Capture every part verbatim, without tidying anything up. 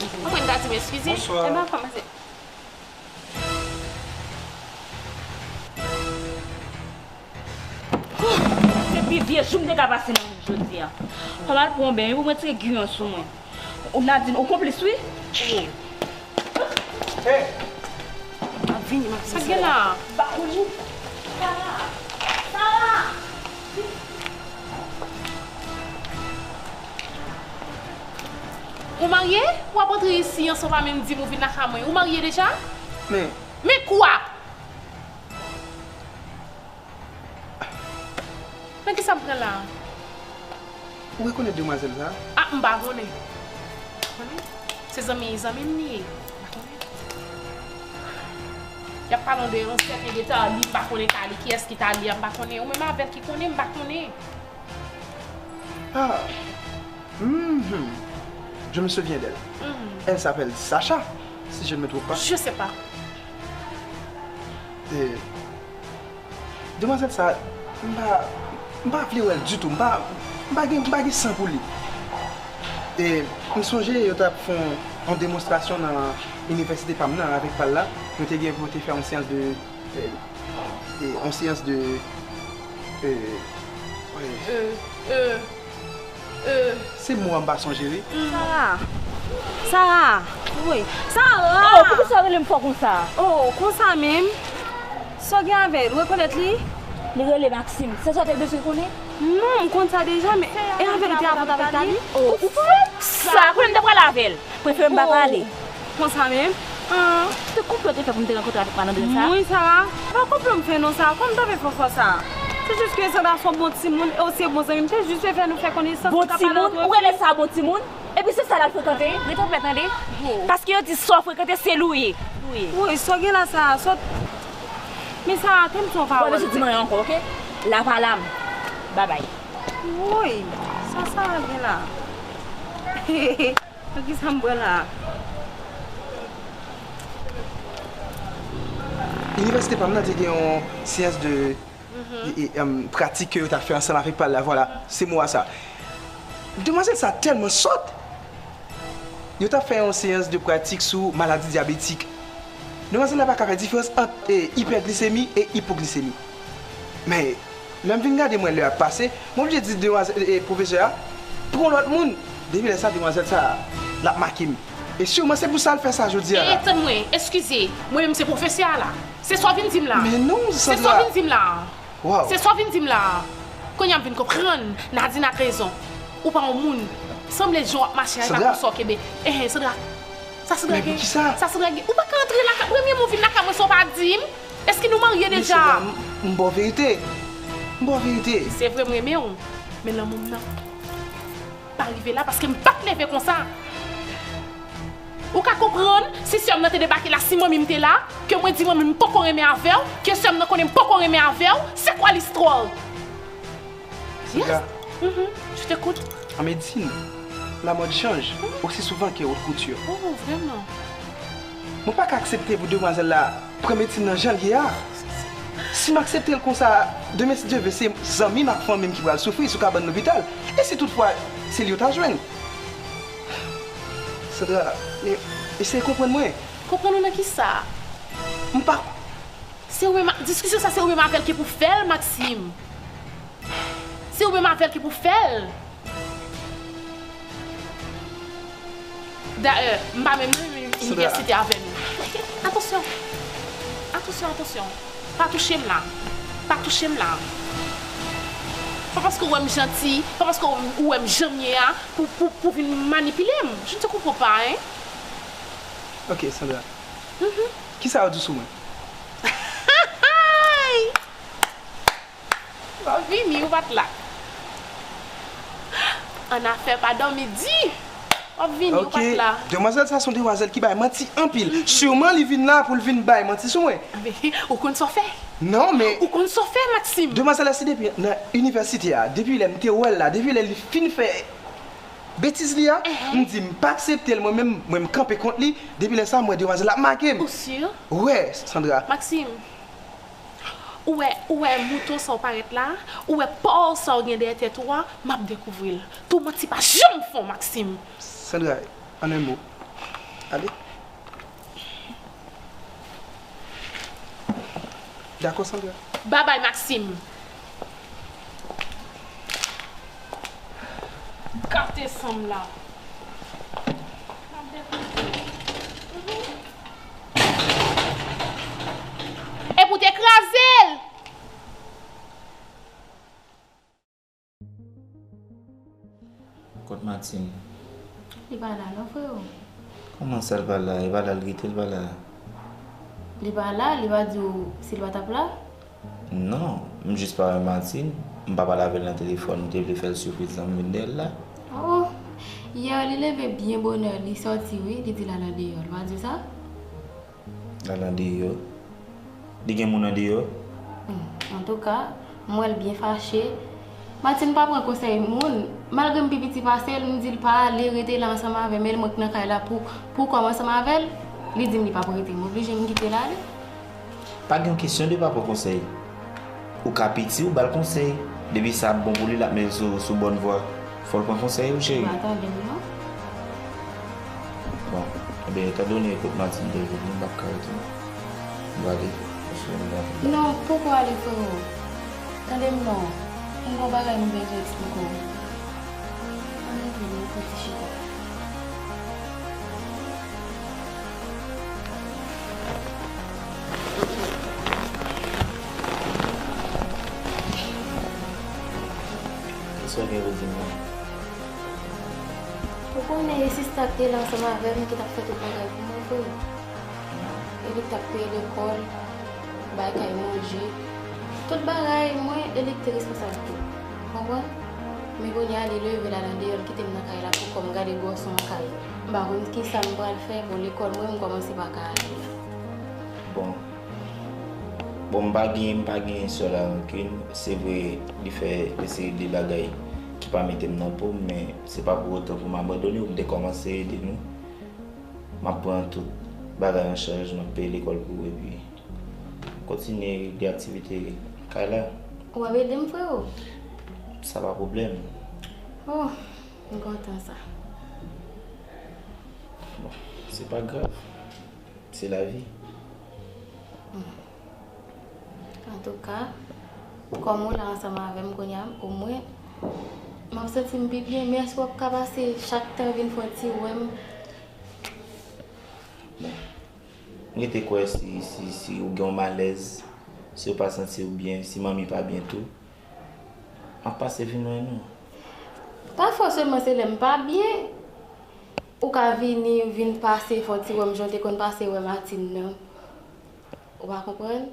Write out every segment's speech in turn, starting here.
Mwen ta di m eskize. Bonswa. E pa kòmanse. Se pi vye jou m te ka pase nan vi m jodi a. Fò m al pran yon beny wi pou mwen tire giyon sou mwen. Ou Nadine, ou konplis wi. Hey! M ap vini, m ap vini. Sa gen la? M pa konn. Sara! Sara! Ou marye? W ap antre isi an san w pa menm di m ou vin lakay mwen. Ou marye deja? Men. Men kwa? Men kisa m pran la a? Ou rekonèt demwazèl sa a? A, m pa konnen. Konnen? Se zanmi, zanmi m li ye. M pa konnen. Y ap pale de yon sèten de Tarly, m pa konnen Tarly, kiyès ki Tarly a, m pa konnen. Ou menm avè l ki konnen, m pa konnen. Ah, mhm. Je me souviens d'elle. Mhm. Elle s'appelle Sacha, si je ne me trompe pas. Je sais pas. Eh, demwazèl sa, m pa, m pa vle wè l ditou. M pa, m pa gen, m pa gen san pou li. E m sonje yo t ap fè yon, yon demonstrasyon nan inivèsite pa m nan avèk pa l la. Nou te gen pou te fè yon seyans de, e, e, yon seyans de, e, e, se mo a m pa sonje wi. Sara. Sara. Wi. Sara! Oh, poukisa w rele m fò konsa? Oh, konsa menm? Sa w gen avè l? Ou rekonèt li? Li rele Maxime. Se sa w te bezwen konnen? Non, m konn sa deja, men e avè l ou te avè avèk Tarly? Oh, ou fou? Sa, konnen m te pral avè l. Prefere m pa pale. Konsa menm? Ah. Se konplo w te fè pou m te rankontre avèk malandren sa? Mwen, Sara? Pa konplo m fè non, Sara. Kòman m t ap fè fò fò sa? Se jis ke Sandra se yon bon timoun e w se bon zanmi m. M te jis vle fè nou fè konesans. Bon timoun? Ou rele sa bon timoun? Epi se sa l al frekante? Rete anpè tande. Paske yo di sa w frekante se li w ye. Wi, sa w gen la sa, sa w... Men sa, tann son pawòl. Bon, mesye di m anyen ankò, oke? La pa la m. Babay. Woy, sa sa gen la? Nan kisa m pran la? Inivèsite pa m nan te gen yon seyans de e, e, em, pratik ke yo t ap fè ansanm avèk pa l la, vwala, se mo a sa. Demwazèl sa tèlman sòt! Yo t ap fè yon seyans de pratik sou maladi dyabetik. Demwazèl la pa ka fè diferans ant, e, ipèglisemi e ipoglisemi. Men, lè m vin gade mwen lè ap pase, m oblije di demwazèl, e, pwofesè a, pran lòt moun. Depi lè sa, demwazèl sa, l ap make m. E siman se pou sa l fè sa jodi a la. E, tann mwen, eskize, mwen menm se pwofesè a la. Se sa w vin di m la. Men non, Sandra. Se sa w vin di m la. Wow. Se sa w vin di m la a. Kounye a m vin konprann, Nadine ak rezon. Ou pa yon moun. Sanble jan w ap mache a, e pa konsa w kenbe. Enhen, Sandra. Sa Sandra gen? Men poukisa? Sa Sandra gen? Ou pa ka antre lakay, premye mwen vin lakay mwen san w pa di m. Èske nou marye deja? Men Sandra, m, m ba w verite. M ba w verite. Se vre m renmen w, men lanmou m nan pa rive la paske m pa t leve konsa. Ou ka konprann si sè m nan te debake la, si manmi m te la, ke mwen di manmi m m poko renmen avè w, ke sè m nan konnen m poko renmen avè w, c'est quoi l'histoire? Sandra. Yes. Mhm. Je t'écoute. En médecine, la mode change aussi souvent que haute couture. Oh, vraiment? Mwen pa ka aksepte pou demwazèl la pran medsin nan jan l ye a. Si m aksepte l konsa, demen si Dye vle, se zanmi m ak fanmi m ki pral soufri sou kabann lopital. E si toutfwa se li yo ta jwenn? Sandra, e, eseye konprann mwen. Konprann ou nan kisa? M pa... Se ou menm, diskisyon sa se ou menm avè l ki pou fè l, Maxime. Se ou menm avè l ki pou fè l. Dayè, m pa menm nan menm inivèsite avè nou. Atansyon! Atansyon, atansyon! Pa touche m la! Pa touche m la! Pa paske w wè m janti, pa paske w wè m jan m ye a, pou, pou, pou vin manipile m. Je ne te comprends pas, hein? Ok, Sandra. Mhm. Kisa yo di w sou mwen? W ap vini, ou pa t la. Annafè pa dòmi di. W ap vini, ou pa t la. Ok. Demwazèl sa se yon demwazèl ki bay manti anpil. Mhm. Siman li vin la pou l vin bay manti sou mwen. Men, ou konn sa w fè? Non, men... Ou konn sa w fè, Maxime? Demwazèl la, se depi nan inivèsite a, depi lè m te wè l la, depi lè li fin fè betiz li a, mhm, m di m pa aksepte l, mwen menm, mwen m kanpe kont li, depi lè sa, m wè demwazèl la ap make m. Ou si? Wè, Sandra. Maxime. Ou wè, ou wè mouton sa w parèt la, ou wè pòl sa w gen dèyè tèt ou a, m ap dekouvri l. Tou manti pa janm fon, Maxime. Sandra, en un mot, Ale. Dakò, Sandra. Babay, Maxime. Gate san m la. Epi w te kraze l. Kot Martine? Li pa la non, freo. Kòman sa, l pa la? Li pa la, l kite l pa la? Li pa la, li pa di w si l pa t ap la? Non, m jis pa wè Martine. M pa pale avè l nan telefòn, m te vle fè l sipriz la, m vin dèyè l la. Oh, yè li leve byen bonè, li sòti wi, li di l al andeyò, li pa di w sa? L al andeyò? Li gen moun andeyò? Hmm, antouka, m wè l byen fache. Martine pa pran konsèy moun. Malgre m pi piti pase l, m di l pa ale, rete la ansanm avè m, e l mwen k nan kay la pou, pou kòm ansanm avè l. Li di m li p ap rete, m oblije m kite l ale. Pa gen yon kesyon de pa pran konsèy. Ou ka piti, ou ba l konsèy. Depi sa ap bon pou li, l ap met l sou, sou bòn vwa. Fò l pran konsèy ou, cheri. Ou pa tande m non. Bon, ebyen, etan done kot Martine te vini, m p ap ka rete non. M prale, paske m gen anpil bagay. Non, poko ale, freo. Tande m non. M gen yon bagay m bezwen eksplike w. Ann antre, nou fè ti chita. Kisa w gen pou di m nan? Ou konnen e sista k te la ansanm avè m ki t ap fè tout bagay pou mwen, freo. E li k t ap peye lekòl, bay kay manje, tout bagay mwen, e li k te responsab tou. Ou konprann? Men kounye a, li leve l al andeyò, l kite m nan kay la pou kò m gade gwòsè yon kay. M pa konn kisa m pral fè, bon, lekòl mwen, m kòmanse pa ka ale la. Bon. Bon, m pa gen, m pa gen sè la rankin. Se vre, li fè yon seri de bagay ki pa mete m nan po m, men se pa pou otan pou m abandone. Ou te kòmanse ede nou. M ap pran tout bagay an chaj, m ap peye lekòl pou ou, epi kontinye regle aktivite kay la. W ap ede m, freo? Sa pa pwoblèm. Oh, m kontan sa. Bon, se pa grav. Se lavi. Antouka, kòm ou la ansanm avè m kounye a, omwen, m ap santi m pi byen. Men èske w ap ka pase chak tan vin fè yon ti wè m? Bon, m rete kwè si, si, si ou gen yon malèz, si ou pa santi w byen, si manmi pa byen tou, m ap pase vin wè nou. Pa fòseman se lè m pa byen. Ou ka vini, vin pase, fè yon ti wè m jan w te konn pase wè Martine nan. Ou pa konprann?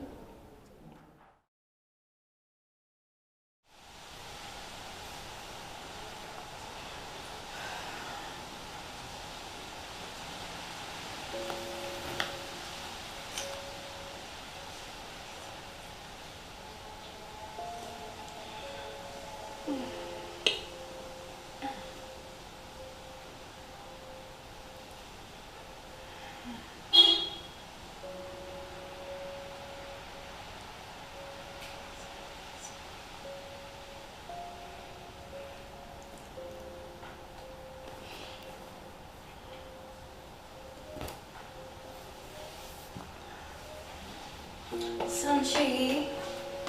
San cheri,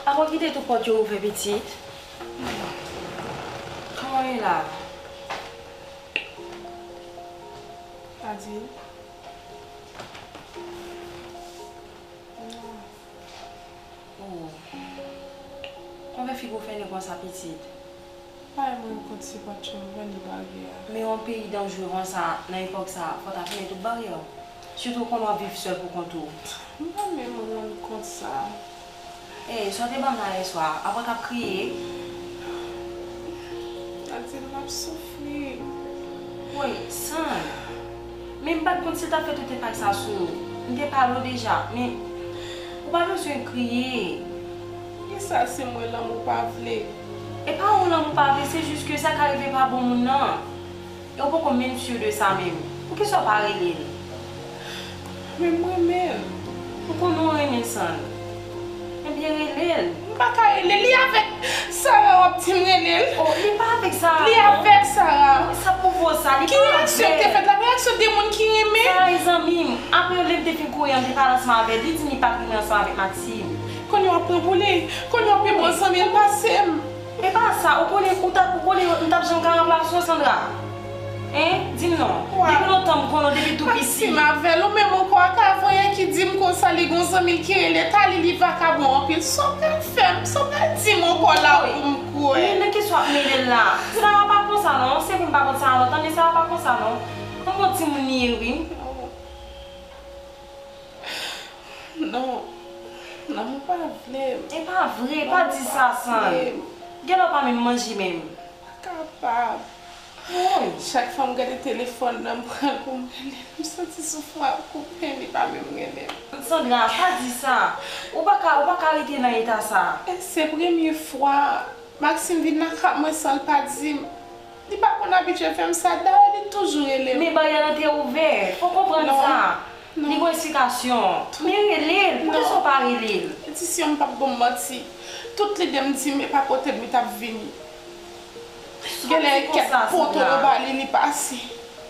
apa w kite tout pòt yo ouvè pitit? Kòman w ye la? Adil. Oh. Konbyen figi w fè ni konsa pitit? Pa renmen rann kont se pòt chanm, rann li baryè. Men yon peyi danjere konsa, nan epòk sa, fò w ta fèmen tout baryè w. Sitou w konnen w ap viv sèl pou kont ou. M pa menm rann kont sa. Ey, sa w te ban m la yèswa, apre k ap kriye. Adil, m ap soufri. Woy, San. Men m pa t konn si l t ap fè tout enpak sa sou ou. M te pale w deja, men ou pa bezwen kriye. Poukisa se mwen lanmou pa vle? E pa ou lanmou pa vle, se jis ke sa ka rive pa bon moun nan. E ou poko menm si de sa menm. Poukisa w pa rele l? Men m renmen l. M konnen w renmen San. Ebyen, rele l. M pa ka rele l. Li avèk Sarah, w ap di m rele l. Oh, li pa avèk Sarah, non. Li avèk Sarah. Sa pwouve w sa, li pa avèk. Ki reyaksyon ki te fèt la? Reyaksyon de moun ki renmen. Sarah is Zanmi m, apre lè m te fin kouri an, m te pale ansanm avè l, li di m li p ap renmen ansanm avèk Maxime. Kounye a w ap pran pou li? Kounye a w pi bon zanmi l pase m. E pa sa, ou konnen, ou t ap, ou konnen m t ap janm ka ranplase w, Sandra? Hein? Di m non. Depi lontan m konnen w, depi tou piti. Maxime avè l, ou menm ankò ak Avoye ki di m konsa li gon zanmi l ki rele Tali, li vakabon anpil. Sa w pral fè m, sa w pral di m ankò la pou m kwè? Men nan kisa w ap mele l la? Sa pa konsa non, se vre m pa konn sa a lontan, men sa pa konsa non. Yon bon timoun li ye wi. Non. Non, ou pa vle m. E pa vre, pa di sa, San. Gèlè w pa menm manje menm. Pa kapab. Woy. Chak fwa m gade telefòn nan, m pran l pou m rele l, m santi souf mwen ap koupe m, li pa menm rele m. Sandra, pa di sa. Ou pa ka, ou pa ka rete nan eta sa. E se premye fwa Maxime vin nan kay mwen san l pa di m. Li pa konn abitye fè m sa, dayè li toujou rele m. Men baryè lan te ouvè, fò w konprann sa. Non. Li gon esplikasyon. Men rele l, poukisa w pa rele l? Edisyon, m p ap ba w manti. Tout lide m di m e pa kote m li t ap vini. Gèlè kèk poto yo ba li, li pase.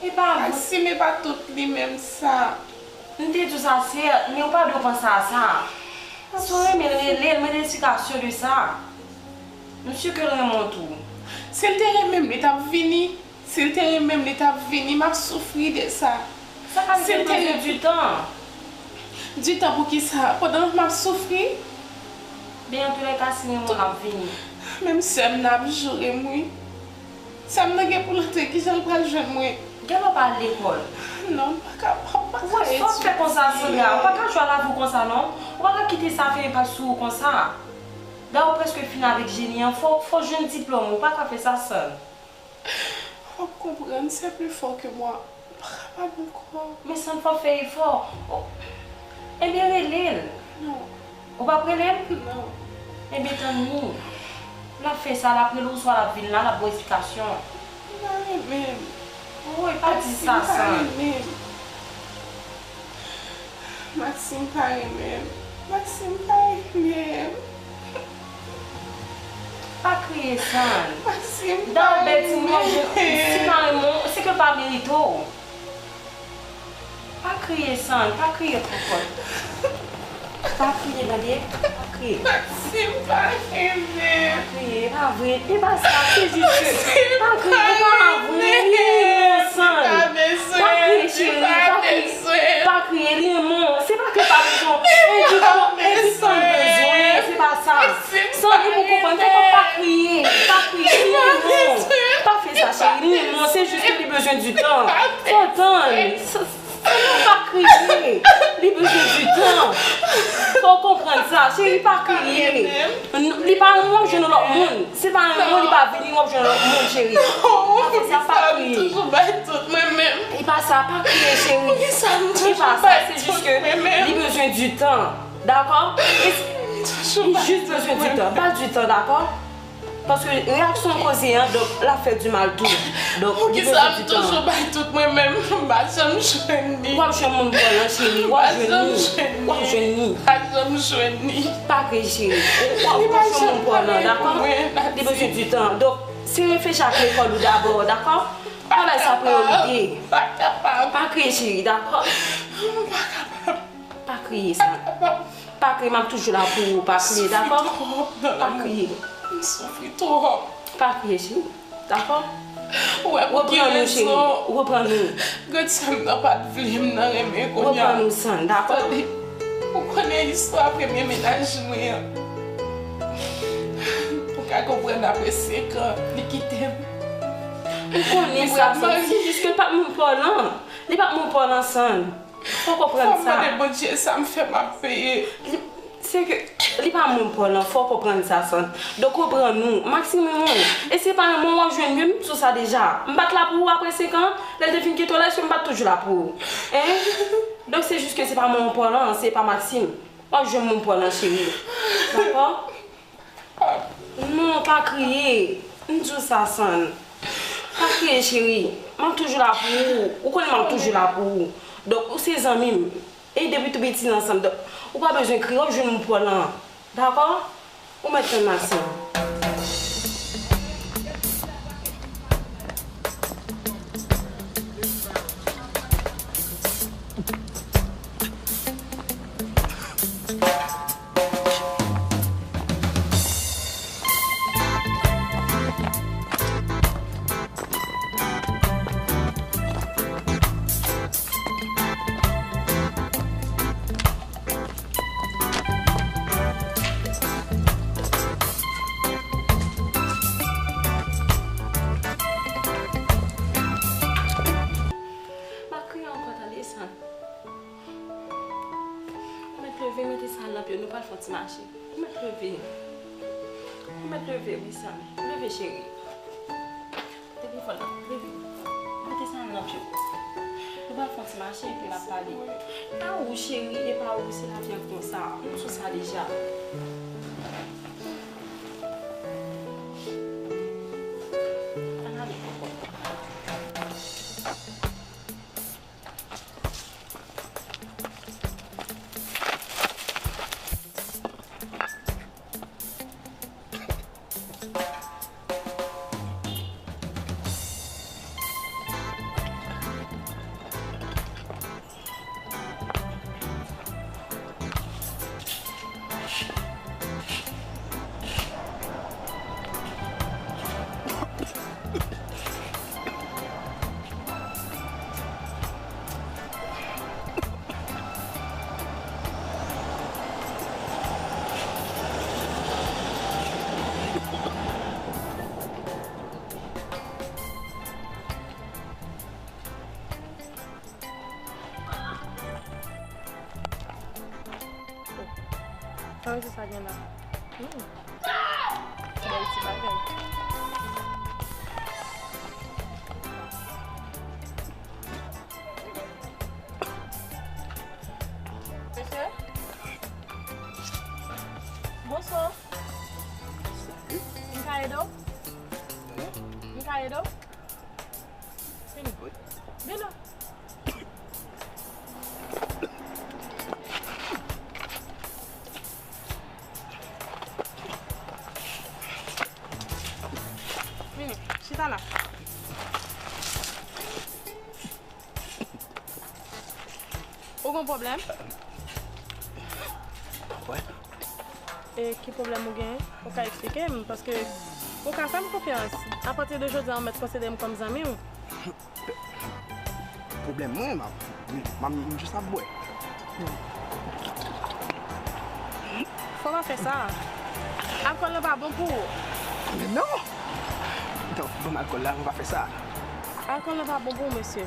E pa vre. Maxime, e pa tout li menm sa. M te di w sa, sè, men ou pa dwe panse a sa. Si w renmen l, rele l, mande esplikasyon de sa. M si ke l renmen w tou. Si l te renmen m, li t ap vini. Si l te renmen m, li t ap vini. M ap soufri de sa. Sa ka vin se bezwen di tan. Di tan pou ki sa? Pandan m ap soufri? Ben, antoulèka, si l renmen w, l ap vini. Menm sè m nan ap joure m, wi. Sè m nan gen pou l antre, kijan l pral jwenn mwen? Gèlè w pa al lekòl. Non, m pa kapab, m pa ka etidye. Ou wè sa w fè konsa, Sandra? Ou pa ka jwe al avè w konsa, non. Ou pa ka kite sa fè enpak sou ou konsa. Dayè, ou prèske fin avèk jeni an, fò, fò w jwenn diplòm ou, ou pa ka fè sa, San. W ap konprann, c'est plus fort que moi. M pa kapab ankò. Men San, fò w fè efò. O, ebyen, rele l. Non. Ou p ap rele l? Non. Ebyen, tann li. L ap fè sa, l ap rele w, oswa l ap vin la, l ap ba w esplikasyon. Li pa renmen m. Woy, pa di sa, San. Maxime pa renmen m. Maxime pa renmen m. Maxime pa renmen m. Pa kriye, San. Maxime pa renmen m. Dayè, bèl timoun, si pa renmen w, se ke l pa merite w. Pa kriye, San, pa kriye, kokot. Pa kriye, tande, pa kriye. Maxime pa renmen. Pa kriye, e pa vre, e pa sa, se jis ke, pa kriye, e pa vre, li renmen w, San. Pa kriye, cheri, pa kriye, pa kriye, li renmen w. Se pa ke pa bezwen, e di kon, e di kon bezwen, se pa sa. San, li pou konprann, fò pa kriye, pa kriye, li renmen w. Pa fè sa, cheri, li renmen w, se jis ke li bezwen di tan. Fò w tann. Fò pa kriye. Li bezwen di tan. Fò w konprann sa. Cheri, pa kriye. Li pa renmen w ap jwenn yon lòt moun. Se pa renmen w li pa vini w ap jwenn yon lòt moun, cheri. Pa fè sa, pa kriye. Toujou bay tout mwen menm. E pa sa, pa kriye, cheri. E pa sa, se jis ke li bezwen di tan. Dakò? Li jis bezwen di tan. Ba l di tan, dakò? Paske reyaksyon koze an, donk, l ap fè di mal tou. Donk, li bezwen di tan. Poukisa m toujou bay tout mwen menm, m pa janm jwenn li? W ap jwenn moun pa w lan, cheri. W ap jwenn li. W ap jwenn li. M pa janm jwenn li. Pa kriye, cheri. W ap jwenn moun pa w lan, dakò? Li bezwen di tan. Donk, se reflechi ak lekòl ou dabò, dakò? Pa bay sa priyorite. Pa kapab. Pa kriye, cheri, dakò? M pa kapab. Pa kriye, San. Pa kriye, m ap toujou la pou ou. Pa kriye, dakò? Pa kriye. M soufri twòp. Pa kriye, cheri. Dakò? Ou wè pou ki rezon? Reprann nou, cheri. Reprann nou. Grandsè m nan pa t vle m nan renmen kounye a. Reprann nou, San, dakò? Tande, ou konnen istwa premye mennaj mwen an. Ou ka konprann apre senk an, li kite m. Ou konnen sa, San. Se jis ke l pa t moun pa w lan. Li pa t moun pa w lan, San. Fò w konprann sa. Fò m mande Bondye sa m fè m ap peye. Li, se ke li pa moun pa w lan, fò w konprann sa, San. Donk, reprann nou. Maxime renmen w. E se pa renmen w w ap jwenn, m di w sa deja. M pa t la pou ou apre senk an. Lè l te fin kite w la, èske m pa t toujou la pou ou? Hein? Donk, se jis ke se pa moun pa w lan, se pa Maxime. W ap jwenn moun pa w lan, cheri. Dakò? Non, pa kriye. M di w sa, San. Pa kriye, cheri. M ap toujou la pou ou. Ou konnen m ap toujou la pou ou. Donk, ou se zanmi m. E depi tou piti n ansanm. Donk, ou pa bezwen kriye, w ap jwenn moun pa w lan. Dakò? Ou mèt tann Maxime. Mete sa nan pye w, nou pral fè yon ti mache. Ou mèt leve. Ou mèt leve, wi, Samy. Leve, cheri. Telefòn nan, leve. Mete sa nan pye w. Nou pral fè yon ti mache, epi n ap pale. Pa ou, cheri, e pa ou, se lavi an konsa. Nou sou sa deja. Ann ale. Sa vle di sa gen la. Hmm. Bèl ti bagay. Mesye? Bonswa. M ka ede w? M ka ede w? Vini. Vini. Vini, chita la. Ou gen pwoblèm? Wè. E ki pwoblèm ou genyen? Ou ka eksplike m, paske ou ka fè m konfyans. Apati de jodi a, ou mèt konsidere m kòm zanmi w. Pwoblèm mwen, m ap, m, m, m jis ap bwè. Fò w pa fè sa. Alkòl lan pa bon pou ou. Men non! Donk, ban m alkòl la, m pa fè sa. Alkòl lan pa bon pou ou, mesye.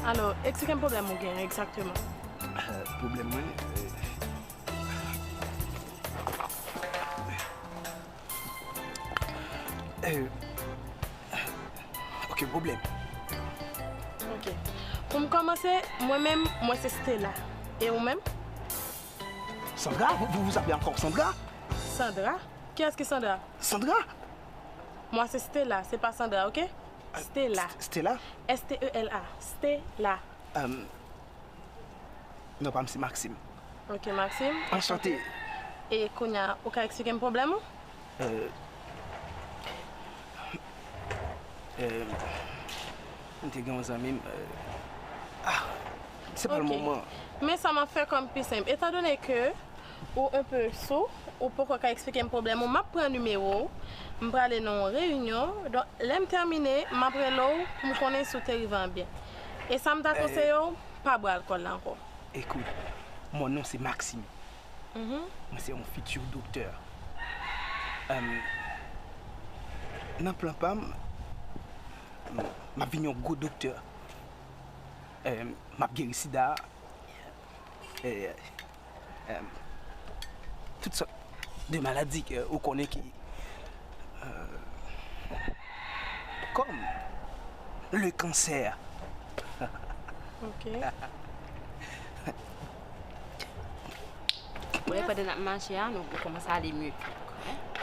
Alò, eksplike m pwoblèm ou genyen egzakteman. Eh, pwoblèm mwen, eh, eh, okenn pwoblèm. Ok. Pou m kòmanse, mwen menm, mwen se Stella. E ou menm? Sandra, vous, vous vous appelez encore Sandra? Sandra? Qui est-ce qui Sandra? Sandra? Moi, c'est Stella, c'est pas Sandra, ok? Stella. Stella? S T E L A. Stella. Euh, non, pa m, se Maxime. Ok, Maxime. Enchanté. E kounye a, ou ka eksplike m pwoblèm ou? Euh, euh, m te gen yon zanmi m, euh, ah, se pa le moman. Men sa m ap fè kòm pi senp. Etandone ke ou enpe sou, ou poko ka eksplike m pwoblèm ou, m ap pran nimewo w, m prale nan yon reyinyon. Donk, lè m tèmine, m ap rele w pou m konnen si w te rive anbyen. E sa m ta konseye w, pa bwè alkòl la ankò. Écoute, mon nom c'est Maxime. Mwen se yon futur doktè. Euh, nan plan pa m, m ap vin yon gwo doktè. Euh, m ap geri sida. Euh, euh, tout sòt de maladi ke ou konnen ki, euh, kòm le kansè. Ok. Wè, pandan n ap mache a, nou kòmanse ale mye.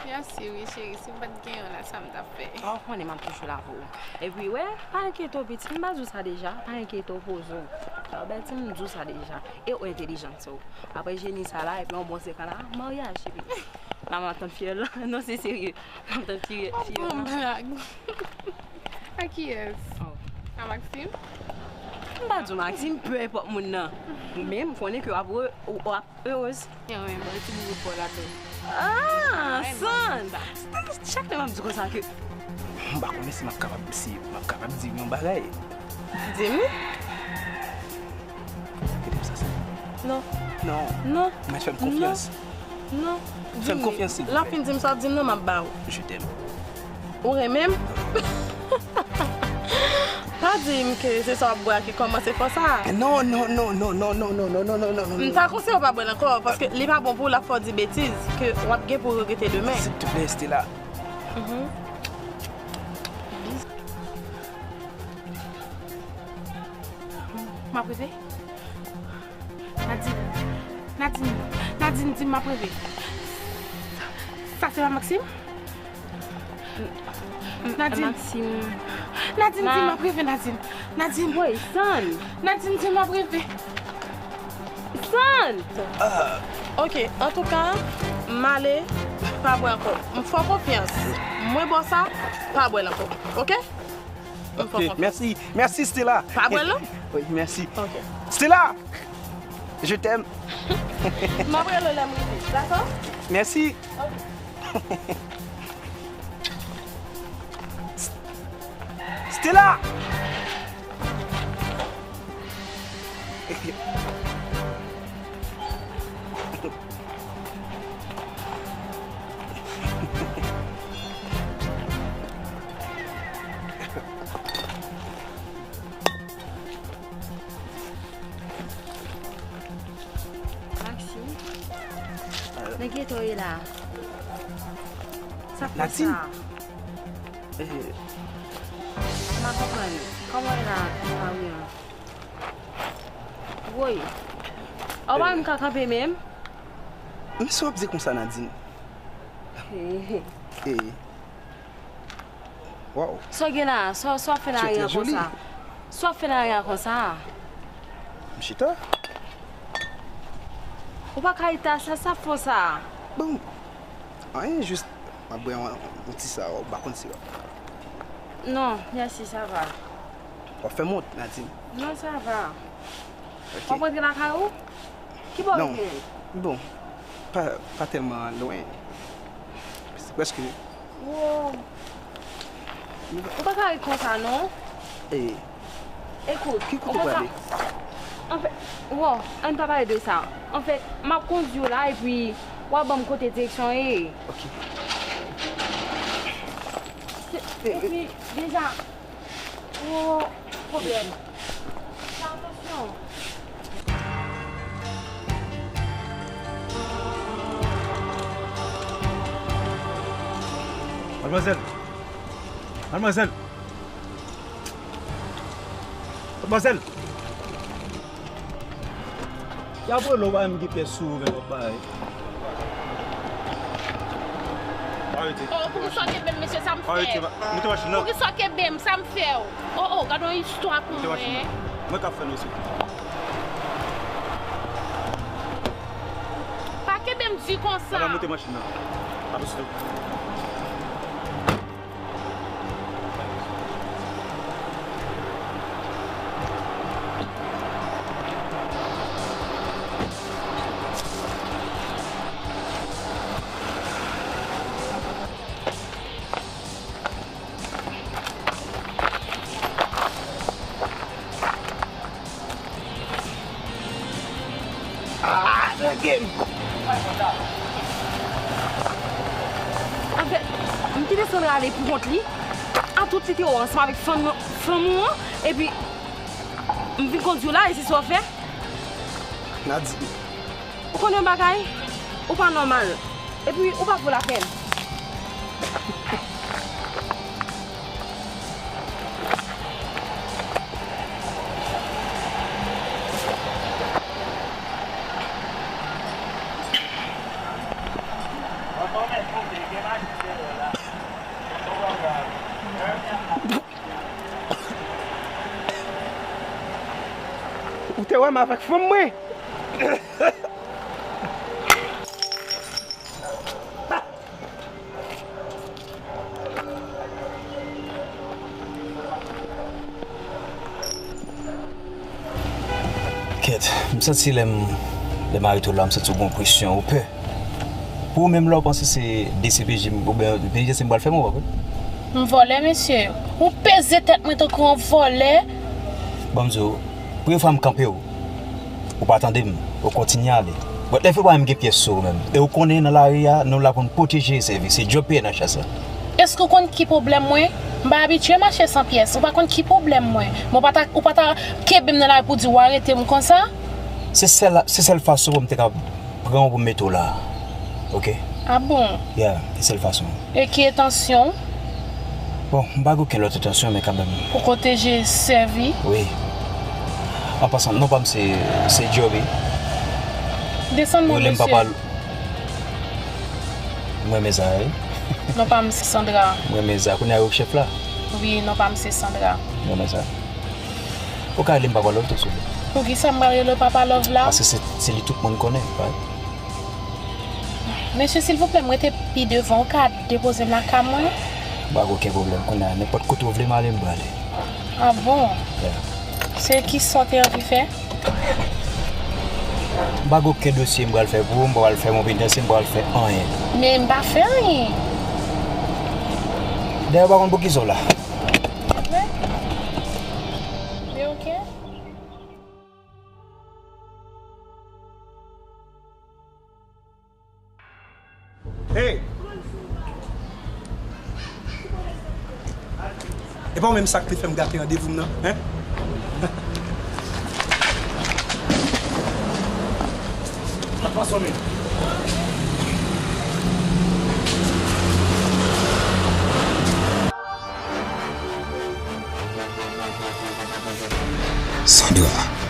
Mèsi wi, cheri. Si m pa t gen yon la, sa m t ap fè? Oh, konnen m ap toujou la pou ou. Epi, wè, pa enkyete w, pitit. M pa di w sa deja? Pa enkyete w, poze w. Sa w bèl, ti, m di w sa deja. E w entèlijan, so. Apre jeni sa la, epi yon bon sekan la, maryaj, epi. La, m ap tann fyèl la. Non, se serye. M ap tann fyèl, fyèl la. Bon blag. A kiyès? Oh. A Maxime? M pa di w Maxime, peu importe moun nan. Men, m konnen ke w ap re-, w ap Erez. Mwen, mwen, ti bout bò ladan. Ah, San! Chak lè m ap di konsa ke. M pa konnen si m ap kapab, si m ap kapab di yon bagay. Di m wi. Kite m sa, San. Non. Non. Non. Mwen fè m konfyans. Non. Fè m konfyans, silvouplè. Lè w fin di m sa w di m nan, m ap ba w. Je t'aime. Ou renmen m? Pa Pa di m ke se sa w ap bwè a ki kòmanse fè w sa. Non, non, non, non, non, non, non, non, non, non, non, non, non, non. M ta konseye w pa bwè l ankò, paske li pa bon pou w, l ap fè w di betiz ke w ap gen pou w regrete demen. Silvouplè, Stella. Mhm. M ap reve? Nadine, Nadine, Nadine, di m m ap reve. Sa se pa Maxime? Nadine. Maxime. Nadine, di m m ap reve, Nadine. Nadine. Woy, San. Nadine, di m m ap reve. San! Ah, ok, antouka, m ale, pa bwè ankò. M fè w konfyans. Mwen ba w sa, pa bwè l ankò. Ok? M fè w konfyans. Ok, mèsi. Mèsi, Stella. Pa bwè l, non? Wi, mèsi. Ok. Stella! Je t'aime. M ap rele w lè m rive, dakò? Mèsi. Ok. Stella! Maxime, nan geto w ye la. Sa fè sa? Nadine. Eh. M pa konprann. Kòman w ye la nan lari an? Woy. Ou pa menm ka kanpe menm? Men sa w ap di konsa, Nadine? Eh. Waw. Sa w gen la? Sa, sa w ap fè nan lari an konsa? Sa w ap fè nan lari an konsa? M chita. Ou pa ka chita, sa, sa fè w sa? Bon, anyen, jis m ap bwè yon, yon ti sa, ou pa konn si w ap. Non, mèsi, sa va. W ap fè m wont, Nadine. Non, sa va. Ok. W ap rantre lakay ou? Ki bò w rete? Non. Bon, pa, pa tèlman lwen. Se prèske. Wow. Ou pa ka ret konsa, non. Eh. Ekout, ki kote w prale? Anfèt, wow, ann pa pale de sa. Anfèt, m ap kondui w la, epi w a ban m kote direksyon an ye. Ok. Se, epi, deja, gwo pwoblèm. Fè atansyon. Madmwazèl! Madmwazèl! Madmwazèl! Y ap rele w, pa menm gen pyès sou ou, men w ap bay. Arete. Oh, poukisa w kenbe m, mesye, sa m fè? Arete, ma-, moute machin nan. Poukisa w kenbe m, sa m fè w? Oh, oh, gade yon istwa pou mwen. Moute machin nan. Mwen k ap fè l, mesye. Pa kenbe m di konsa. Madanm, moute machin nan. Apre sitou. Ah, lage m! Anfèt, m kite Sandra ale pou kont li. A tout li te wè w ansanm avèk fanm, fanm ou an, epi m vin kondui w la, e se sa w fè? Nadine. Ou konnen yon bagay? Ou pa nòmal. Epi, ou pa vo lapèn. Ou te wè m avèk fanm mwen? Kèt, m santi lè m, lè m arete w la, m santi w gen yon presyon, ou pè. Pou ou menm la, ou panse se D C P J m, oubyen P J S M pral fè m, ou pa kwè? M vòlè, mesye. Ou peze tèt mwen tankou yon vòlè. Ban m di w, premye fwa m kanpe w, ou pa tande m, ou kontinye ale. But lè fè pa menm gen pyès sou ou menm. E ou konnen nan lari a, nou la pou n pwoteje e sèvi. Se djòb P N H la sa. Èske ou konn ki pwoblèm mwen? M pa abitye mache san pyès. Ou pa konn ki pwoblèm mwen. Men ou pa ta, ou pa ta kenbe m nan lari pou di w arete m konsa. Se sèl, se sèl fason pou m te ka pran w pou m mete w la. Oke? Ah bon? Yeah, se sèl fason. E ki entansyon w? Bon, m pa gen okenn lòt entansyon, men kanmenm. Pou kote je sèvi? Wi. An pasan, non pa m se, se Joby. Desann non, mesye. Yo rele m papa. M renmen sa, wi. Non pa m se Sandra. M renmen sa. Kounye a yo chèf la? Wi, non pa m se Sandra. M renmen sa. Ou ka rele m Papa Love tou, silvouplè? Poukisa m pral rele w Papa Love la? Paske se, se li tout moun konnen, right? Mesye, silvouplè, m rete pi devan. Ou ka depoze m lakay mwen? M pa gen okenn pwoblèm. Kounye a, nenpòt kote w vle m ale, m prale. Ah bon? Yeah. Se kisa w te anvi fè? M pa gen okenn dosye m pral fè pou ou, m pa pral fè yon penitansye, m pa pral fè anyen. Men m pa fè anyen. Dayè, ou pa konn poukisa w la. Apre? Men oke. Hey! E pa ou menm sa k te fè m gate randevou m nan, en? Sandra.